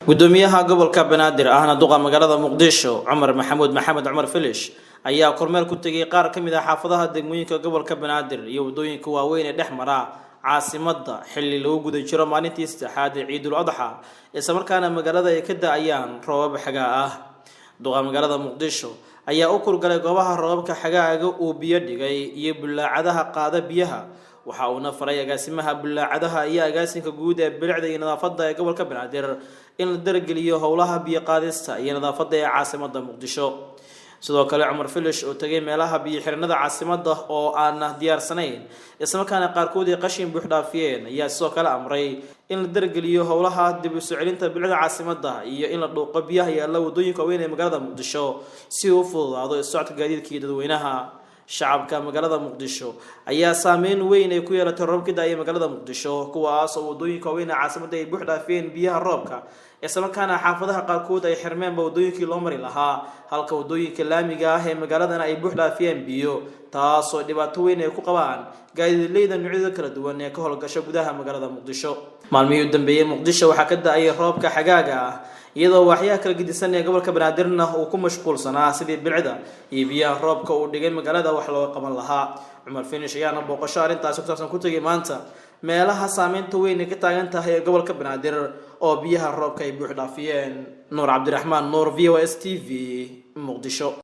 Gudoomiyaha gobolka Banaadir ahna duqa magaalada Muqdisho, Cumar Maxamuud Maxamed Cumar Filish, ayaa kormeer ku tegay qaar ka mid ah xaafadaha degmooyinka gobolka Banaadir iyo waddooyinka waaweyn ee dhex mara caasimadda, xilli lagu guda jiro maalintii saddexaad ee Ciidul Adxa, islamarkaana magaalada ay ka da-ayaan roobab xagaa ah. Duqa magaalada Muqdisho ayaa u kurgalay goobaha roobabka xagaaga uu biyo dhigay iyo bulaacadaha qaada biyaha. Waxa uuna faray agaasimaha bulaacadaha iyo agaasinka guud ee bilicda iyo nadaafadda ee gobolka Banaadir in la dargeliyo howlaha biyo qaadista iyo nadaafadda ee caasimada Muqdisho. Sidoo kale, Cumar Filish oo tegay meelaha biyo xiranada caasimada oo aan diyaarsanayn, islamarkaana qaarkood ay qashin buux dhaafiyeen, ayaa sidoo kale amray in la dargeliyo howlaha dib u soo celinta bilicda caasimada iyo in la dhuuqo biyaha yaalla waddooyinka waaweyn ee magaalada Muqdisho si uu u fududaado socodka gaadiidka iyo dadweynaha. Shacabka magaalada Muqdisho ayaa saameyn weyn ay ku yeelatay roobabkii da-ay magaalada Muqdisho, kuwaas oo waddooyinka waaweyn ee caasimada ay buux dhaafiyeen biyaha roobka, islamarkaana xaafadaha qaarkood ay xirmeenba waddooyinkii loo mari lahaa, halka waddooyinka laamiga ah ee magaaladana ay buux dhaafiyeen biyo, taasoo dhibaato weyn ay ku qabaan gaadiidleyda noocyada kala duwan ee ka howlgasha gudaha magaalada Muqdisho. Maalmihii u dambeeyey Muqdisho waxaa ka da-ayay roobka xagaaga ah, iyadoo waaxyaha kala gedisan ee gobolka Banaadirna uu ku mashquulsanaa sidii bilicda iyo biyaha roobka uu dhigay magaalada wax looga qaban lahaa. Cumar Finish ayaana booqasho arrintaasi ku saabsan ku tegay maanta meelaha saameynta weyn ay ka taagan tahay ee gobolka Banaadir oo biyaha roobka ay buux dhaafiyeen. Nuur Cabdiraxmaan Nuur, VOS TV, Muqdisho.